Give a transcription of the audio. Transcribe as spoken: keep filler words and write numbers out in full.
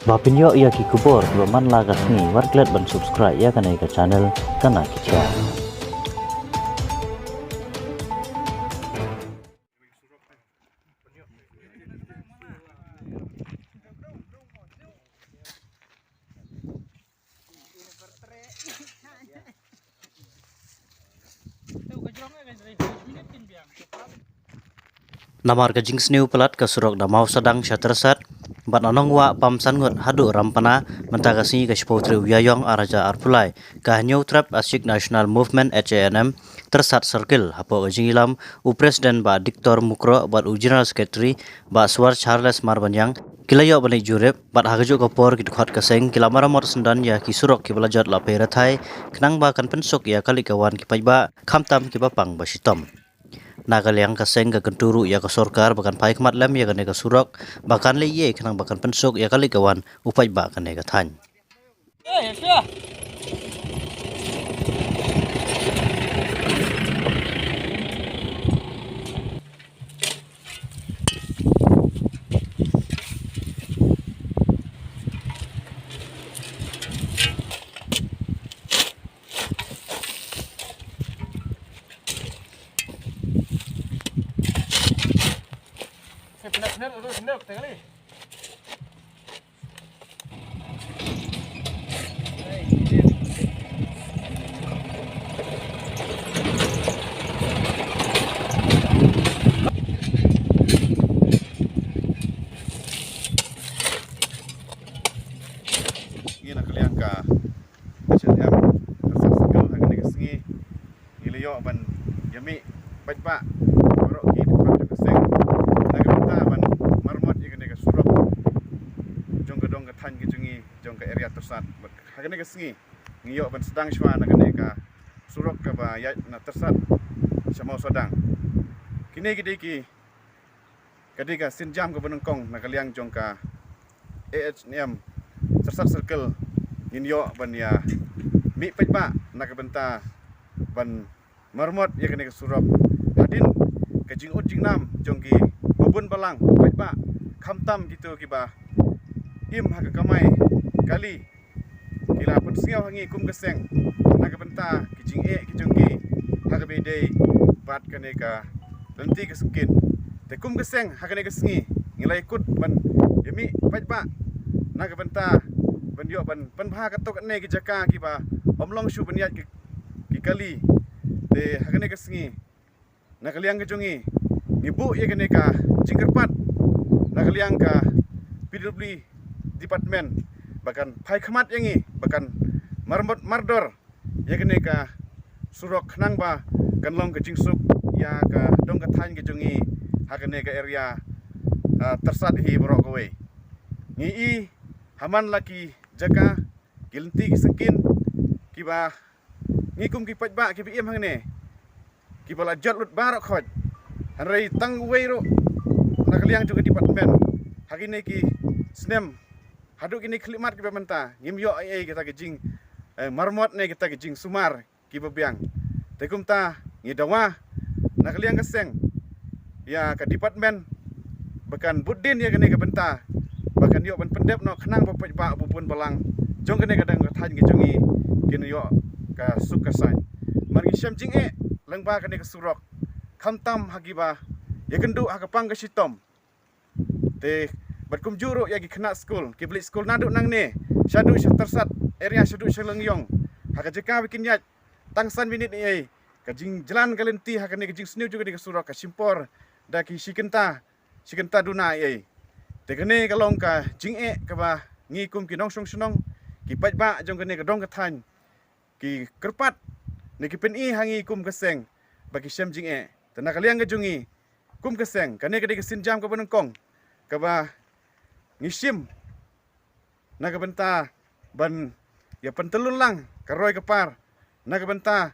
Ba pynïoh ïa ki khubor kiba man la ka sngi, wat klet ban subscribe ïa kane ka channel Kana Ki Jia. Namar ka jingsniew palat, ka surok na Mawsadang sha Tyrsad bad na Nongwah Pamsanngut haduh Rampana mynta ka sngi, ka shiphew tarik u Ïaïong arhajar arphew lai, ka Hynñiewtrep Ashik National Movement, H A N M, Tyrsad Circle. Hapoh ka jingïalam, u President Bah Diktor Mukroh bad u General Secretary Bah Swar Charles Marbaniang ki la ïoh ban leit jurip, bad ha kajuh ka por ki dkhot ka seng ki la maramot syndon ïa ki surok kiba la jot la pei rathai, khnang ba kan pynsuk ïa ka leit ka wan ki paidbah, khamtam kiba pang ba shitom. Na ka liang ka seng ka kyntu ruh ïa ka sorkar ba kan phai khmat lem ïa kane ka surok, ba kan leh ei ei khnang ba kan pynsuk ïa ka leit ka wan u paidbah kane ka thaiñ. Ngi na ka liang ka H A N M, ka circle, ha kane ka sngi ngi la ïoh ban ïa mih paidbah baroh ki dkhot jong ka seng na ka bynta ban maramot ïa kane ka surok jong ka dong ka thaiñ ka jong ngi, jong ka area Tyrsad. Bad ha kane ka sngi ngi ïoh ban sdang shuwa na kane ka surok kaba ïaid na Tyrsad sha Mawsadang. Kine ki dei ki, ka dei ka sienjam kaba nyngkong na ka liang jong ka A H N M Tyrsad Circle, ngin ïoh ban ïa mih paidbah na ka bynta ban maramot ïa kane ka surok. Hadien ka jingud jingnam jong ki babun balang paidbah, khamtam kito kiba im ha ka kamai kali, ki la pynsngew ha ngi kum ka seng na ka bynta ki jingeh ki jong ki ha kaba ïadei bad kane ka lynti ka syngkien. Te kum ka seng ha kane ka sngi ngi la ïakut ban ïa mih paidbah na ka bynta ban ïoh ban pynbha katto katne ki jaka kiba ym long shuh ban ïaid ki, ki kali. Te ha kane ka sngi na ka liang ka jong ngi, ngi buh ïa kane ka jingkyrpad na ka liang ka P W D department ba kan phai khmat ïa ngi, ba kan maramot mardor ïa kane ka surok khnang ba kan long ka jingsuk ïa ka dong ka thaiñ ka jong ngi ha kane ka area, ah, Tyrsad hi baroh kawei. Ngi i ha man la ki jaka, ki lynti ki syngkien kiba ngi kum ki paidbah kiba im hangne kiba la jot lut baroh khoit. Hynrei tang uwei ruh na ka liang jong ka department ha kine ki snem haduh kine ki khyllipmat kiba mynta ngim ïoh ei ei kita ki jing, eh, maramot ne kita ki jingsumar kiba biang. Te kumta ngi dawa na ka liang ka seng ïa ka department ba kan bud dien ïa kane ka bynta, ba kan ïoh ban pyndep noh khnang ba paidbah babun balang jong kane ka dong ka thaiñ ka jong ngi kin ïoh ka suk ka saiñ. Mar ngi shem jingeh lyngba kane ka surok, khamtam ha kiba ïakynduh ha ka pang ka shitom. Te bad kumjuh ruh ïa ki khynnah skul kiba leit skul naduh nangne shaduh sha Tyrsad area, shaduh sha Lyngïong, ha ka jaka ba kin ïaid tang san minit ei ei, ka jingjlan ka lynti ha kane ka jingsniew jong kane ka surok ka shim por da ki shi kynta, shi kynta duna ei ei. Te kane ka long ka jingeh kaba ngi kum ki nongshong shnong, ki paidbah jong kane ka dong ka thaiñ, ki kyrpad ne ki pyni ha ngi kum ka seng ba ki shem jingeh. Te na ka liang ka jong ngi kum ka seng, kane ka dei ka sienjam kaba nyngkong kaba ngi shim na ka bynta ban ïa pyntyllun lang ka roi ka par na ka bynta